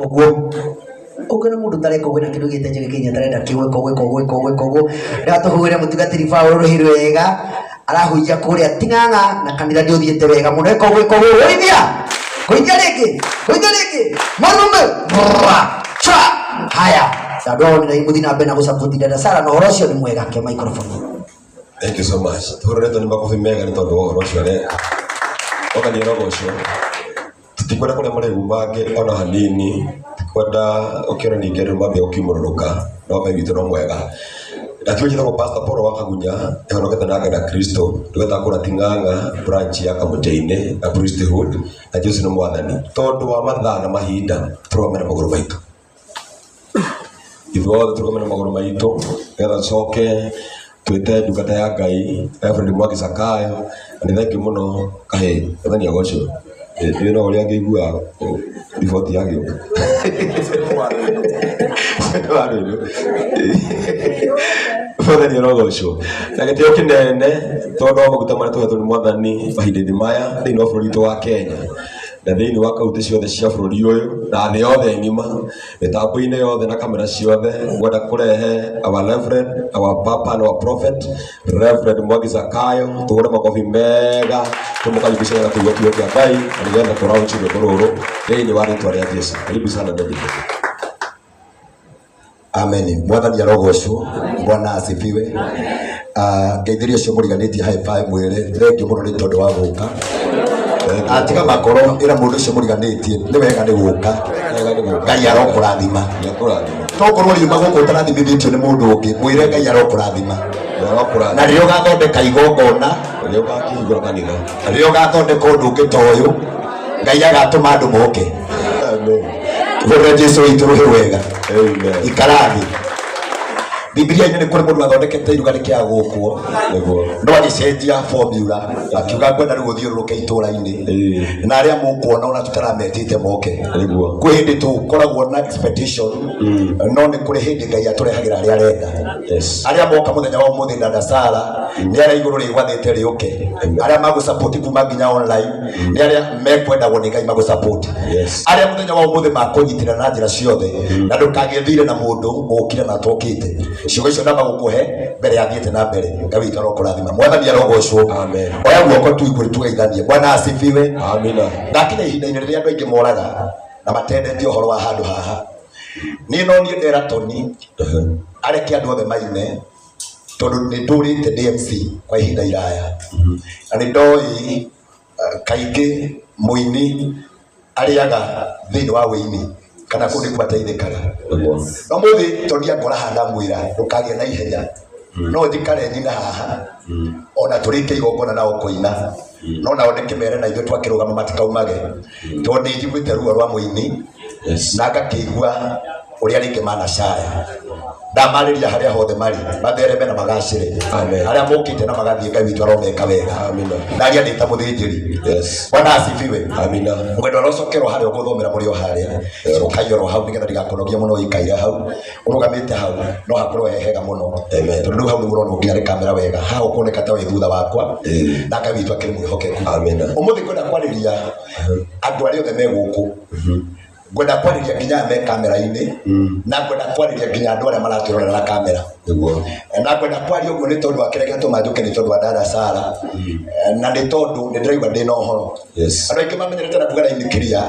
Ũguo ũngĩona mũndũ ũtareka ũguo na kĩndũ gĩte njĩgĩ kĩnya tarenda kĩgwĩka ũguo ũguo ũguo ũguo ndatũhũre mũtungatĩri Paul rũhĩ rwega arahunjia kũrĩa Ting'ang'a na kanitha nĩ ũthiĩte wega mũno. Ĩka ũguo, ĩka ũguo, gũithia gũithia rĩngĩ, gũithia rĩngĩ, marume Brrra, cha haya andũ ao nĩ mũthiĩ na mbere na gũsupport dada Sara na ũhoro ũcio nĩ mwega. Ke microphone. Thank you so much. Tũhũrĩtwo nĩ makobi mega nĩ tondũ wa ũhoro ũcio areka. Mwathani arogocwo. Tũtikwenda kũrĩa marĩgu mangĩ ona hanini, tikwenda ũkĩona ningĩ andũ mambia gũkiumũrũrũka, no Ngai witũ no mwega. Ndakiuga njĩtagwo Pastor Paul wa Kagunya, ehonokete na ngenda Kristo, ndungata kũrĩa Ting'ang'a, branch ya Kamũtĩ-inĩ ya Priesthood, na Jesu nĩ Mwathani. Tondũ wa mathaa na mahinda, tũrũgame na magũrũ maitũ. Ithuothe tũrũgame na magũrũ maitũ, nĩgetha tũcoke twĩte ndungata ya Ngai, Reverend Mwangi Zakayo, na nĩ thengiũ mũno kahĩ, Mwathani agocwo. Ĩ no ũrĩa ngĩigua riboti yagĩũka. Mwathani arogocwo. Na gĩtĩo kĩnene tondũ wa maguta marĩa tũhetwo nĩ Mwathani mahinda-inĩ maya thĩinĩ wa bũrũri witũ wa Kenya na thĩinĩ wa kaunti ciothe cia bũrũri ũyũ na thĩ yothe ng'ima, mĩtambo-inĩ yothe na kamera ciothe, ngwenda kũrehe our reverend, our papa and our prophet, Reverend Mwangi Zakayo, tũhũre makobi mega tũmũkaribishe na tũigue kiugo kĩa Ngai na nĩgetha tũraũnchi rwĩmbo rũrũ thĩinĩ wa rĩtwa rĩa Jesu. Karibu sana David. Amen. Mwathani arogocwo. Bwana asifiwe. Ngeithĩria ũcio mũriganĩtie high five, mwĩre thengiũ mũno nĩ tondũ wa gũka. Tiga makoro, ĩra mũndũ ũcio mũriganĩtie nĩ wega nĩ gũka. Wega nĩ gũka. Ngai arokũrathima. Nĩakũrathima. Tokorwo riuma gũkũ ũtarathimithĩtio nĩ mũndũ ũngĩ, mwĩre Ngai arokũrathima. Arokũrathima. Na rĩrĩa ũgathondeka igongona, Rĩrĩa ũgakĩhingũra kanitha. rĩrĩa ũgathondeka ũndũ ũngĩ ta ũyũ, Ngai agatũma andũ moke. Amen. Tũhũrĩre Jesu witũ rũhĩ wega. Amen. Ikara thĩ. Bibilia-inĩ nĩ kũrĩ mũndũ athondekete iruga rĩkĩaga gũkwo, Nĩguo. no agĩcenjia formula, akiuga ngwenda rĩu ũthiũrũrũke itũra-inĩ na arĩa mũkuona ona tũtarametĩte moke. Nĩguo. Kwĩ hĩndĩ tũkoragwo na expectation, no nĩ kũrĩ hĩndĩ Ngai atũrehagĩra arĩa arenda. Arĩa moka mũthenya wa ũmũthĩ, dada Sara, nĩ arĩa igũrũ rĩgwathĩte rĩũke. Arĩa magũsupport kuma nginya online nĩ arĩa mekwendagwo nĩ Ngai magũsupport. Arĩa mũthenya wa ũmũthĩ makũnyitĩrĩra na njĩra ciothe, na ndũkagĩe thirĩ na mũndũ ũkire na atokĩte. Ciugo icio ndamba gũkũhe mbere ya thiĩte na mbere. Ngai witũ arokũrathima. Mwathani arogocwo. Amen. Oya guoko tu igũrũ tugeithanie. Bwana asifiwe. Amina. Ndakinya ihinda-inĩ rĩrĩa andũ aingĩ moraga na matendete ũhoro wa handũ haha. Niĩ no niĩ ndera Toni areke andũ othe maine, tondũ nĩ ndũrĩte ndĩ MC kwa ihinda iraya, na nĩ ndoĩ kaingĩ mũini arĩaga thĩinĩ wa wĩini kana kũu nĩkuo ateithĩkaga. Nĩguo. No mũthĩ Toni akora haha, ndamwĩra ndũkagĩe na ihenya, no njikare nyina haha ona tũrĩkie igongona nao kũina, no nao ndĩkĩmere na ithuĩ twakĩrũgama matikaumage, tondũ nĩ njiguĩte ruo rwa mũini na ngakĩigua ũrĩa rĩngĩ manacaya. Ndamarĩria harĩa hothe marĩ mathereme na magacĩre. Amen. Arĩa mokĩte na magathiĩ, Ngai witũ aromeka wega. Amina. Ndaria ndĩ ta mũthĩnjĩri. Bwana asifiwe. Amina. Mwendwa arocokerwo harĩa ũgũthomera mũrĩ o harĩa, cokai oro hau nĩgetha ndigakonogie mũno. Ũikaire hau ũrũgamĩte hau no hakorwo he hega mũno. Amen. Tondũ rĩu hau nĩguo ũrona ũngĩarĩ kamera wega, haha ũkuoneka ta wĩ thutha wakwa. Na Ngai witũ akĩrĩ mwĩhokeku. Amina. Ũmũthĩ ngwenda kwarĩria andũ arĩa othe me gũkũ, ngwenda kwarĩria nginya aya me kamera-inĩ, na ngwenda kwarĩria nginya andũ arĩa maratwĩrorera na kamera. Nĩguo. Na ngwenda kwaria ũguo nĩ tondũ wa kĩrĩa gĩatũma njũke, nĩ tondũ wa dada Sara, na nĩ tondũ nĩ ndĩraigua ndĩna ũhoro. Andũ aingĩ mamenyerete na kuga rainĩkĩria,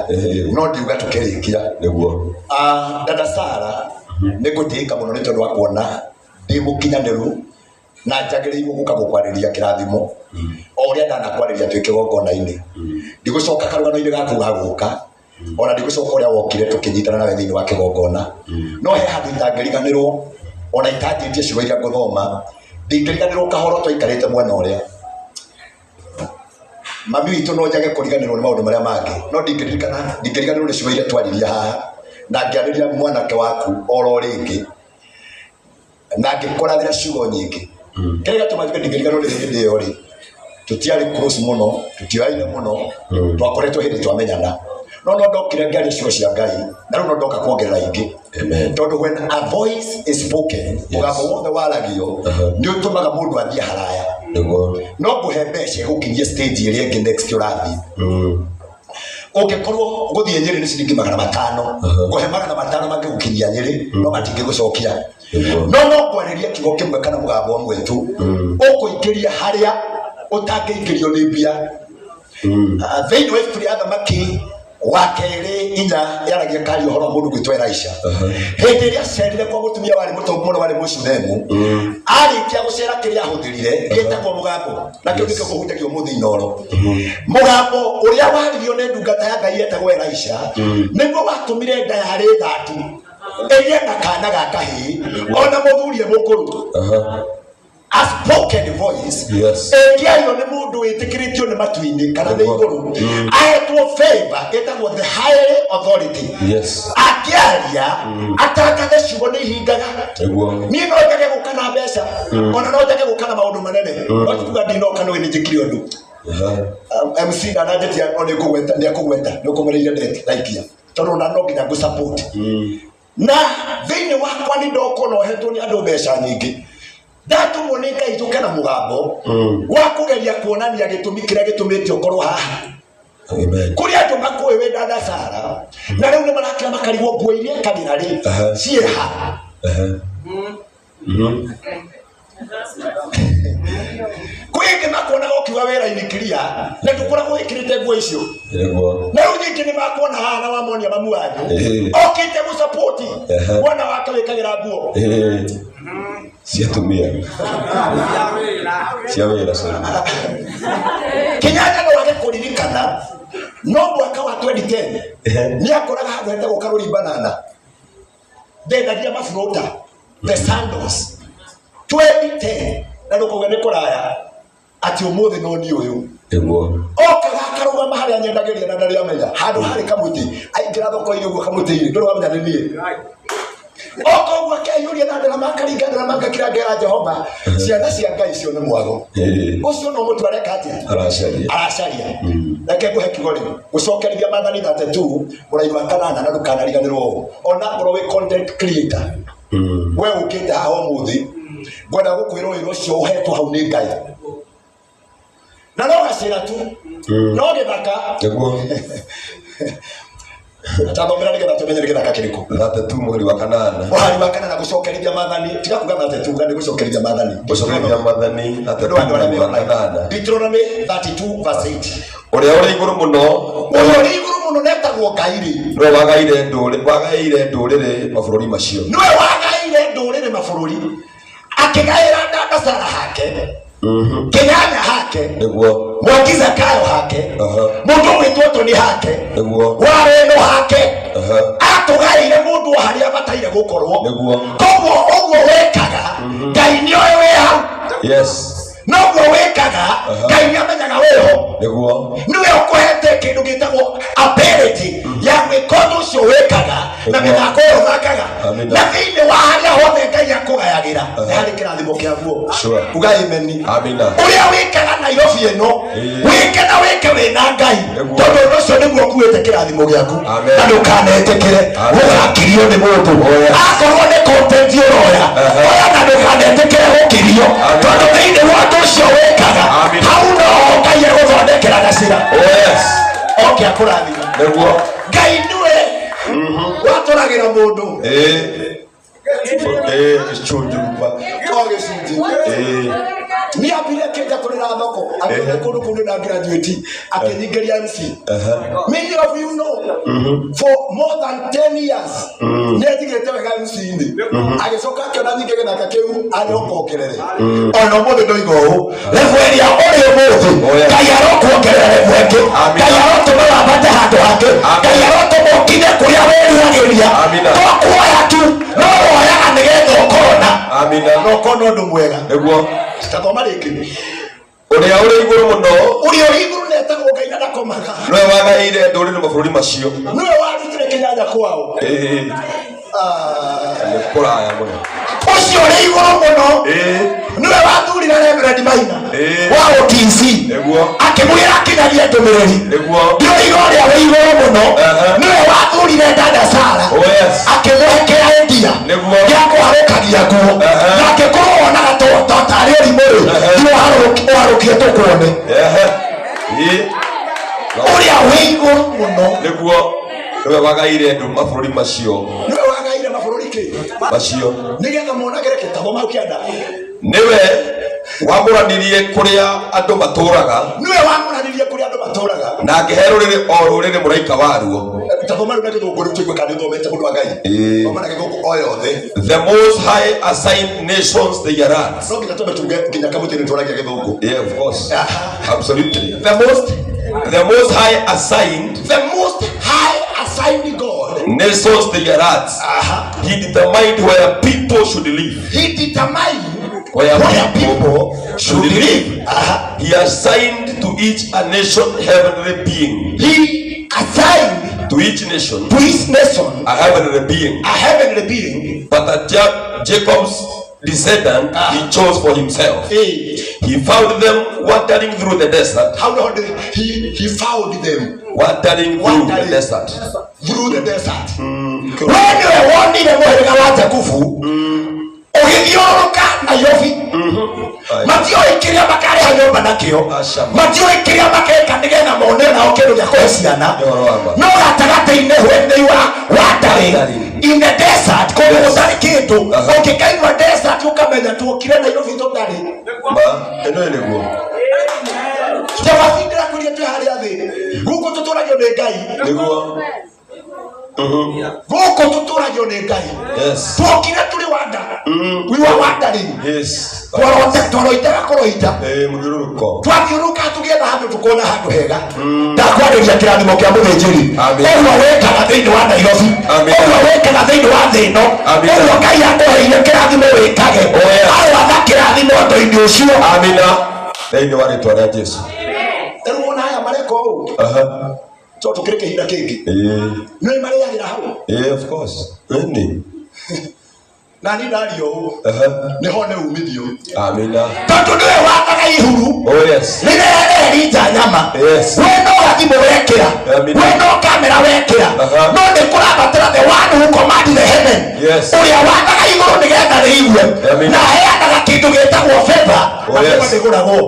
no ndiuga tũkĩrĩkia. Nĩguo. Dada Sara, nĩ ngũtĩĩka mũno nĩ tondũ wa kuona ndĩ mũkinyanĩru na njagĩrĩirwo gũka gũkwarĩria kĩrathimo o ũrĩa ndanakwarĩria twĩ kĩgongona-inĩ. Ndigũcoka karũgano-inĩ gaku ga gũka, ona ndigũcoka ũrĩa wokire tũkĩnyitana nawe thĩinĩ wa kĩgongona, no he handũ itangĩriganĩrwo ona itanjĩtie ciugo iria ngũthoma. Ndingĩriganĩrwo kahoro twaikarĩte mwena ũrĩa mami witũ. No njage kũriganĩrwo nĩ maũndũ marĩa mangĩ, no ndingĩririkana, ndingĩriganĩrwo nĩ ciugo iria twaririe haha na ngĩarĩria mwanake waku oro rĩngĩ na ngĩkũrathĩra ciugo nyingĩ. Kĩrĩa gĩatũma njuge ndingĩriganĩrwo nĩ hĩndĩ ĩyo rĩ, tũtiarĩ close mũno, tũtioyaine mũno, twakoretwo hĩndĩ twamenyana, no no ndokire ngĩaria ciugo cia Ngai, na rĩu no ndoka kuongerera ingĩ. Amen. Tondũ when a voice is spoken, mũgambo wothe waragio nĩ ũtũmaga mũndũ athiĩ haraya. Nĩguo. No ngũhe mbeca ĩgũkinyie stage ĩrĩa ĩngĩ next ũrathiĩ. Ũngĩkorwo gũthiĩ Nyĩrĩ nĩ ciringi 500, ngũhe 500 mangĩgũkinyia Nyĩrĩ, no matingĩgũcokia. Nĩguo. No no ngwarĩrie kiugo kĩmwe kana mũgambo ũmwe tu ũkũingĩria harĩa ũtangĩingĩrio nĩ mbia. Thĩinĩ wa ibuku rĩa Athamaki wa kerĩ 4 yaragia karia ũhoro wa mũndũ gwĩtwo Elisha. Hĩndĩ ĩrĩa acerire kwa mũtumia warĩ mũtongu mũno, warĩ Mũshunemu, arĩkia gũcera kĩrĩa ahũthĩrire gĩtagwo mũgambo, na kĩu nĩkĩo kũhunjagio ũmũthĩ Inooro. Mũgambo ũrĩa waririo nĩ ndungata ya Ngai yetagwo Elisha nĩguo watũmire nda yarĩ thatu ĩgĩe na kana ga kahĩĩ, ona mũthuri e mũkũrũ. A spoken voice ĩngĩario nĩ mũndũ wĩtĩkĩrĩtio nĩ matu-inĩ kana nĩ igũrũ, ahetwo favor ĩtagwo the higher authority. Akĩaria atangathe ciugo nĩ ihingaga. Niĩ no njage gũka na mbeca, ona no njage gũka na maũndũ manene, no ti kuga ndinoka nĩ nĩ njĩkire ũndũ. MC ndananjĩtia, no nĩ ngũgweta, nĩ akũgweta, nĩ ũkũmũrĩire ndeti ndaikia, tondũ ona no nginya ngũ support. Na thĩinĩ wakwa nĩ ndokwo na ũhetwo nĩ andũ mbeca nyingĩ, ndatũmwo nĩ Ngai njũke na mũgambo wa kũgeria kuonania gĩtũmi kĩrĩa gĩtũmĩte ũkorwo haha. Amen. Kũrĩ andũ makũĩ wĩ dada Sara, na rĩu nĩ marakira makarigwo nguo iria ekagĩra rĩ ciĩha. Kwĩ ĩngĩ makuonaga ũkiuga wĩra-inĩ kiria na ndũkoragwo wĩkĩrĩte nguo icio. Nĩguo. Na rĩu nyingĩ nĩ makuona haha na wamonia mamu wanyu okĩte gũcapoti mwana wake wĩkagĩra nguo Cia atumia. Cia wĩra, sorry. Kĩnyanya no age kũririkana, no mwaka wa 2010 nĩ akoraga handũ hetagwo Karũri Banana, ndendagia maburũta, the sandals, 2010, na ndũkauge nĩ kũraya atĩ ũmũthĩ no niĩ ũyũ. Okaga akarũgama harĩa nyendagĩria na ndarĩ amenya handũ harĩ kamũtĩ, aingĩra thoko-inĩ ũguo kamũtĩ-inĩ, ndũrĩ wamenya nĩ niĩ. Oka ũguo akeiyũria na ndarama, akaringa ndarama, ngakira ngera Jehova, ciana cia Ngai icio nĩ mwago. Ũcio no mũtu areka atĩa? Aracaria. Aracaria. Reke ngũhe kiugo rĩu gũcokerithia Maathani 32 mũraini wa 8, na ndũkanariganĩrwo ũũ, ona ngorwo wĩ content creator, we ũkĩte haha ũmũthĩ, ngwenda gũkwĩra wĩra ũcio ũhetwo hau nĩ Ngai na no gacĩra tu, no gĩthaka. Tathomera nĩgetha tũmenye nĩ gĩthaka kĩrĩkũ. 32 mweri wa 8. Mũhari wa 8, gũcokerithia Maathani, tiga kuga 32, ga nĩ gũcokerithia Maathani. Gũcokeria Maathani Tondũ andũ arĩa 32 wa me online. 8. Deuteronomy 32 verse 8. Ũrĩa ũrĩ igũrũ mũno Ũrĩa ũrĩ igũrũ mũno netagwo Ngai rĩ, nĩwe wagaĩire ndũrĩrĩ mabũrũri macio. Nĩwe wagaĩire ndũrĩrĩ mabũrũri, akĩgaĩra dada Sara hake, Kĩnyanya hake, Mwangi Zakayo hake, mũndũ ũgwĩtwo Toni hake, Wareno hake. Atũgaĩire mũndũ o harĩa abataire gũkorwo. Koguo ũguo wĩkaga, Ngai nĩoĩ wĩ hau. Noguo wĩkaga, Ngai nĩamenyaga wĩho. Nĩwe ũkũhete kĩndũ gĩtagwo ability ya gwĩka ũndũ ũcio wĩkaga na mĩthako ĩyo ũthakaga. Amina. Na thĩinĩ wa harĩa hothe Ngai akũgayagĩra nĩ harĩ kĩrathimo kĩaguo. Uga ameni. Amina. Ũrĩa wĩkaga Nairobi ĩno, wĩke na wĩke wĩna Ngai, tondũ ũndũ ũcio nĩguo ũkuĩte kĩrathimo gĩaku. Amen. Na ndũkanetĩkĩre Amen. gũgakirio nĩ mũndũ. Oh, yes. Akorwo nĩ content ũroya, oya, na ndũkanetĩkĩre gũkirio, Amen. tondũ thĩinĩ wa ũndũ ũcio wĩkaga, Amina. hau noho Ngai egũthondekera gacĩra. Oh yes. Oke akũrathime. Ngai nĩwe watũragĩra mũndũ. Gĩcunjurumba. To gĩcunjĩ. Niĩ ambire akĩnjatũrĩra thoko, akĩona kũndũ kũu nĩ graduate, akĩnyingĩria MC. Many of you know, for more than 10 years nĩ anjigĩte wega MC-inĩ, agĩcoka akĩona nyingĩ gĩthaka kĩu anyokongerere. Ona ũmũthĩ ndoiga ũũ, level ĩrĩa ũrĩ ũmũthĩ, Oh, yes. Ngai arokuongerera level ĩngĩ. Amina. Ngai arotũma wambate handũ hangĩ. Amen. Ngai arotũma ũkinye kũrĩa wĩriragĩria. Amina. To kuoya tu, no woyaga nĩgetha ũkona. Amina. Na ũkona ũndũ mwega. Tathoma rĩngĩ. Ũrĩa ũrĩ igũrũ mũno Ũrĩa ũrĩ igũrũ netagwo Ngai na ndakomaga. Nĩwe wagaĩire ndũrĩrĩ mabũrũri macio. Nĩwe warutire kĩnyanya kwao. Nĩ kũraya mũno. Ũcio ũrĩ igũrũ mũno nĩwe wathurire Reverend Maina wa OTC, akĩmwĩra akinyagie ndũmĩrĩri. Ndĩroiga ũrĩa wĩ igũrũ mũno nĩwe wathurire dada Sara, akĩmũhe kĩraindia gĩa kũharũkagia nguo, na angĩkorwo wonaga to tarĩ ũrimũ rĩ, thiĩ ũharũkie tũkuone. Ũrĩa wĩ igũrũ mũno. Nĩguo nĩwe wagaire andũ mabũrũri macio. Nĩwe wagaire mabũrũri kĩ? Macio. Nĩgetha monagĩre kĩtabo mau kĩanda. Nĩwe wamũranirie kũrĩa andũ matũũraga. Nĩwe wamũranirie kũrĩa andũ matũũraga. Na akĩhe rũrĩrĩ o rũrĩrĩ mũraika waruo. Tathoma rĩu na gĩthũngũ rĩu tũigue kana nĩũthomete mũndũ wa Ngai. Thoma na gĩthũngũ o yothe. The Most High assigned nations their lands. No nginya twambe tuge nginya kamũtĩ nĩtwaragia gĩthũngũ. Yeah, of course. Absolutely. The most High assigned. The Most High assigned God. Nations their lands. He determined where people should live. He determined where people should live. He assigned to each a nation heavenly being. He assigned to each nation. To each nation a heavenly being. A heavenly being. But a Jacob's descendant he chose for himself. He found them wandering through the desert. How did he found them wandering through the desert? Through the desert. We niwe wonire mũhĩrĩga wa Jakubu ũgĩthiũrũrũka Nairobi. Matiũĩ kĩrĩa makarĩha nyũmba nakĩo, matiũĩ kĩrĩa makeka nĩgetha mone nao kĩndũ gĩa kũhe ciana, no gatagatĩ-inĩ when they were wandering in the desert, kũndũ gũtarĩ kĩndũ. Ũngĩkaigua desert ũkamenya tuokire Nairobi tũtarĩ. Ĩno nĩguo Cabaci ndĩrakwĩria twĩ harĩa thĩ gũkũ tũtũragio nĩ Ngai. Nĩguo Gũkũ tũtũragio nĩ Ngai. Tuokire tũrĩ wanda. We were wandering. Twaroitaga kũroita. Mũthiũrũrũko. Twathiũrũrũka tũgĩetha handũ tũkona handũ hega. Ndakwarĩria kĩrathimo kĩa mũthĩnjĩri. Ũguo wĩkaga thĩinĩ wa Nairobi. Ũguo wĩkaga thĩinĩ wa thĩ ĩno. Ũguo Ngai akũheire kĩrathimo wĩkage. Arwatha kĩrathimo ũndũ-inĩ ũcio. Amina. Thĩinĩ wa rĩtwa rĩa Jesu. Rĩu wona aya mareka ũũ. Tondũ tũkĩrĩ kĩhinda kĩngĩ. Nĩ marĩagĩra hau. Of course. Ĩni. Na niĩ ndaria ũũ. Nĩho nĩ umithio. Amina. Tondũ nĩwe wathaga ihuru. Oh yes. Rĩrĩa rĩrinja nyama. Yes. We no gathimũ wekĩra. We no kamera wekĩra. No nĩ kũrabatara the one who command the heaven. Yes. Ũrĩa wathaga igũrũ nĩgetha rĩigue. Na aheanaga kĩndũ gĩtagwo favor. Oh yes. Na ndĩgũragwo.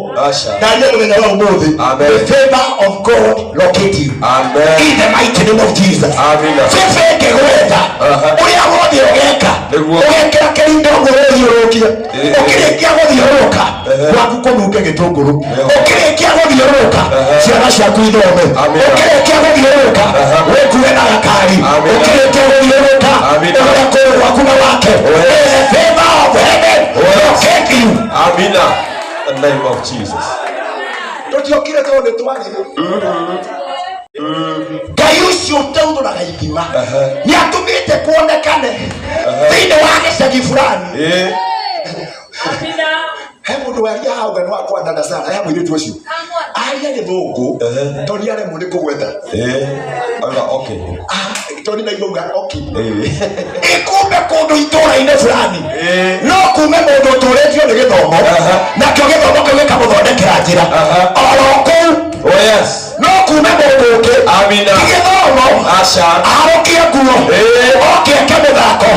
Ndaria mũthenya wa ũmũthĩ. Amen. The favor of God locate you. Amen. In the mighty name of Jesus. Amina. Favor ĩngĩgwetha. Ũrĩa wothe ũgeka. Ũgekĩra kĩrindo ũguo ũthiũrũrũkie. Ũkĩrĩkia gũthiũrũrũka gwaku kũnunge gĩtũngũrũ. Ũkĩrĩkia gũthiũrũrũka ciana ciaku ithome. Ũkĩrĩkia gũthiũrũrũka wĩkue na gakari. Ũkĩrĩkia gũthiũrũrũka ũrĩa kũrĩ gwaku na wake. The favor of heaven locate you. Amina. In the name of Jesus. Tũtiokire tondũ nĩ twarĩ. Ngai ũcio ũteuthũraga ithima nĩ atũmĩte kuonekane thĩinĩ wa gĩcagi fulani. He mũndũ waria hau nĩ wakwa dada sana, he mũirĩtu ũcio aria gĩthũngũ tondũ nĩ aremwo nĩ kũgweta. Auga okay. Tondũ nĩ auga okay. Ĩkumbe kũndũ itũũra-inĩ fulani no kume mũndũ ũtũrĩtio nĩ gĩthomo nakĩo gĩthomo kĩu gĩkamũthondekera njĩra oro kũu. Oh yes. No kume mũndũ ũngĩ Amina. ti gĩthomo arũkie nguo oke eke mũthako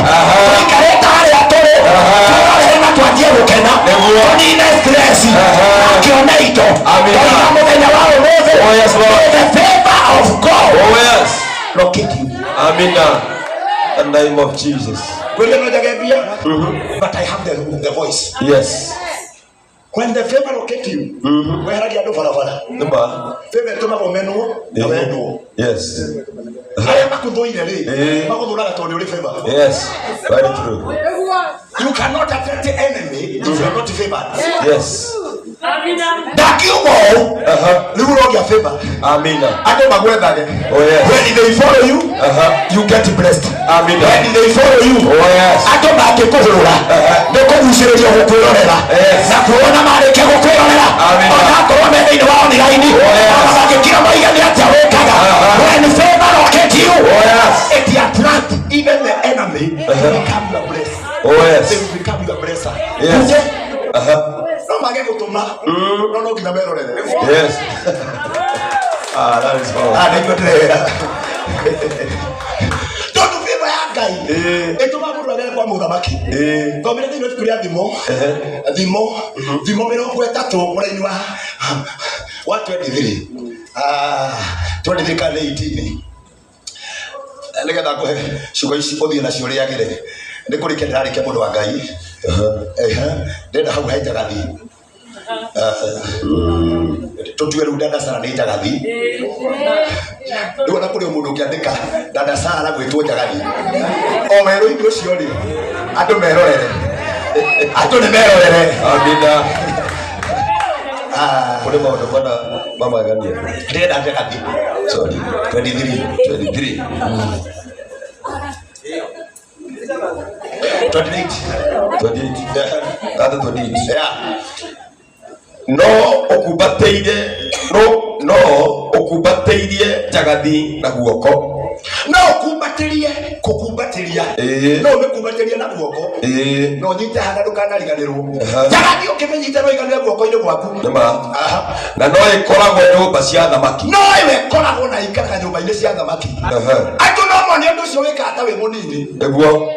tũikarĩte harĩa tũrĩ tũrorere na twanjie gũkena tũnine stress akĩone indo toiga mũthenya wa ũmũthĩ. Oh yes, Lord. The favor of God Oh yes. locate you. Amina. In the name of Jesus. Kwĩria no njage mbia, but I have the voice. Yes. When the favor locate you, weheragia andũ barabara. Nĩma. Favor ĩtũmaga ũmenwo na wendwo. Yes. Arĩa makũthũire rĩ, magũthũraga tondũ nĩ ũrĩ favor. Yes. Very true. You cannot attract the enemy if you are not favored. Yes. Ndakiuga ũũ, rĩu ũrogĩa favor. Amina. Andũ magwethage. Oh yes. When they follow you, you get blessed. Amina. When they follow you, Oh yes. andũ mangĩkũhũra nĩ kũgucĩrĩrio gũkwĩrorera na kuona marĩkia gũkwĩrorera onakorwo me thĩinĩ wa online ona mangĩkira moige nĩ atĩa wĩkaga. When favor locate you, it attract even the enemy to become your blesser. Oh yes. They will become your blesser. Yes. No mage gũtũma no no nginya merorere. Yes. Ah, that is powerful. Ah, nĩguo ndĩrera. Tondũ favor ya Ngai ĩtũmaga mũndũ agere kwa mũthamaki. Thomire thĩinĩ wa ibuku rĩa Thimo. Thimo 30 mũraini wa 23. 23 kana 18 nĩgetha ngũhe ciugo ici ũthiĩ nacio ũrĩagĩre. Nĩ kũrĩkia ndĩrarĩkia, mũndũ wa Ngai. Ehe, ndĩrenda hau he njagathi. Tũtue rĩu dada Sara nĩ njagathi. Rĩu ona kũrĩ o mũndũ ũngĩandĩka dada Sara gwĩtwo njagathi o werũ-inĩ ũcio rĩ, andũ merorere, andũ nĩ merorere. Amina. Ah, Kũrĩ maũndũ mana mamagania. Ndĩrenda njagathi. Sorry. 23. 23. 28. 28. Thatũ 28. Yeah. No ũkumbatĩire, no ũkumbatĩirie njagathi na guoko. No ũkumbatĩrie, kũkumbatĩria. Ĩĩ. No ũmĩkumbatĩrie na guoko. Ĩĩ. No ũnyite hana, ndũkanariganĩrwo. Aha. Njagathi ũkĩmĩnyita no iganĩre guoko-inĩ gwaku. Nĩma. Aha. Na no ĩkoragwo nyũmba cia thamaki. No ĩwe ĩkoragwo na ikaraga nyũmba-inĩ cia thamaki. Andũ no mone ũndũ ũcio wĩkaga ta wĩ mũnini. Nĩguo.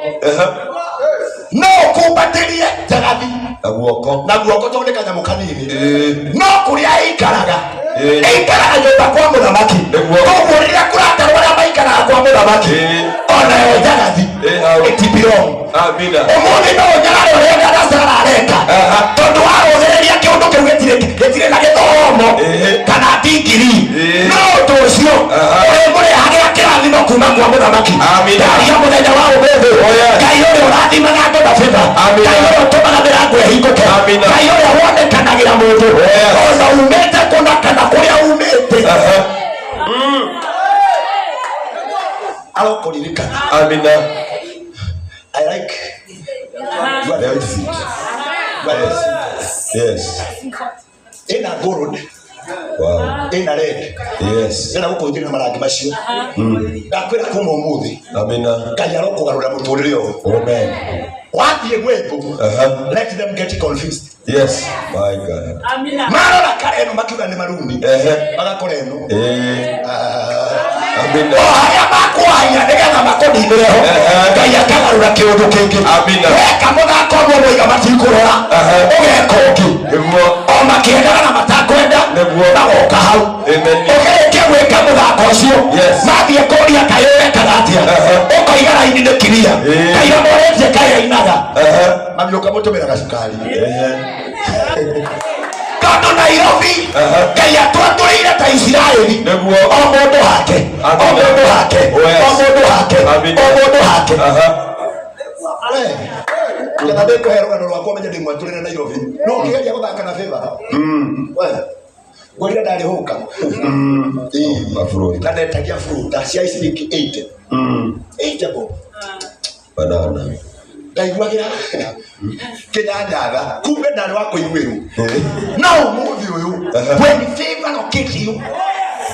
No ũkumbatĩrie njagathi Na guoko. na guoko tondũ nĩ kanyamũ kanini. Ĩĩ. No kũrĩa ĩikaraga, Ĩĩ. ĩikaraga nyũmba kwa mũthamaki. Nĩguo. Koguo rĩrĩa kũratarwo arĩa maikaraga kwa mũthamaki, Ĩĩ. onayo njagathi Ĩĩ, hau. it belong. Amina. Ũmũthĩ no ũnyarare ũrĩa dada Sara areka, Aha. tondũ warũthĩrĩria kĩũndũ kĩu gĩtirĩ na gĩthomo Ĩĩ. kana ndigiri. Ĩĩ. No ũndũ ũcio Aha. ũrĩmũrehagĩra kĩrathimo kuma kwa mũthamaki. Amina. Ndaria mũthenya wa ũmũthĩ, Oh, yes. Ngai ũrĩa ũrathimaga andũ na favor, Amina. Ngai ũrĩa ũtũmaga mĩrango ĩhingũke, Amina. Ngai ũrĩa wonekanagĩra mũndũ Yes. ona umĩte kũna kana kũrĩa umĩte, arokũririkana. Amina. I like you are very sweet. You are very sweet. Yes. Ĩna gold, Wow. ĩna red. Yes. Ndĩrenda gũkũnjĩra na marangi macio. Ndakwĩra kuma ũmũthĩ, Amina. Ngai arokũgarũra mũtũrĩre ũyũ. Amen. Wathiĩ gwĩthũ, let them get confused. Yes. My God. Marora kare ĩno makiuga nĩ maruni, magakora ĩno. Ĩĩ. O Amina. harĩa makwaria nĩgetha makũninĩre ho, Ngai akagarũra kĩũndũ kĩngĩ. Amina. Weka mũthako ũmwe moiga matikũrora, ũgeka ũngĩ. Nĩguo. O makĩendaga na matakwenda, Nĩguo. magoka hau. Amen. Ũkĩrĩkia gwĩka mũthako ũcio, Yes. mathiĩ kũria kaĩ wekaga atĩa, ũkoiga raini nĩ kiria. Ĩĩ. Kaira morĩtie kaĩ ainaga, Aha. mami ũkamũtũmĩra gacukari, Ehe. tondũ Nairobi Aha. Ngai atwatũrĩire ta Isiraeli. Nĩguo. O mũndũ hake, o Amina. mũndũ hake, Oh, yes. o mũndũ hake, Amina. o mũndũ hake. Aha. Ngetha ndĩkũhe rũgano rwakwa menye ndĩ mwatũrĩre Nairobi, no ũkĩgeria gũthaka na favor, we ngwĩrire ndarĩ hũka. Ĩĩ. Mabũrũri. Na ndetagia fruta cia ciringi 80, 80 bob. Banana. Ndaiguagĩra kĩnyanyatha, kumbe ndarĩ wa kũiguĩrwo. No ũmũthĩ ũyũ, when favor locates you,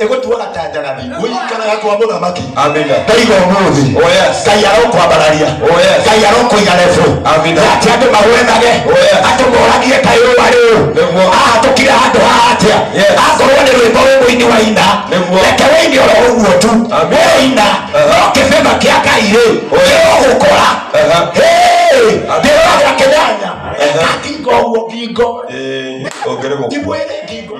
ĩgũtuaga ta njagathi ũikaraga kwa mũthamaki. Amina. Ndaiga ũmũthĩ, Oh, yes. Ngai arokwambararia. Oh, yes. Ngai arokũiga level. Amina. Na atĩ andũ mahũrenage, Oh, yes. andũ moragie kaĩ ũũ arĩ ũũ, Nĩguo. ahatũkire handũ haha atĩa. Yes. Akorwo nĩ rwĩmbo wĩ mũini waina, Nĩguo. reke wĩine oro ũguo tu. Amina. Wĩina, no kĩbĩba kĩa Ngai rĩ, Oh, yes. kĩrogũkora. Aha. Ndĩroragĩra kĩnyanya ngingo ũguo ngingo. Ĩĩ. Ũngĩrĩ gũkua. Ndimwĩre ngingo.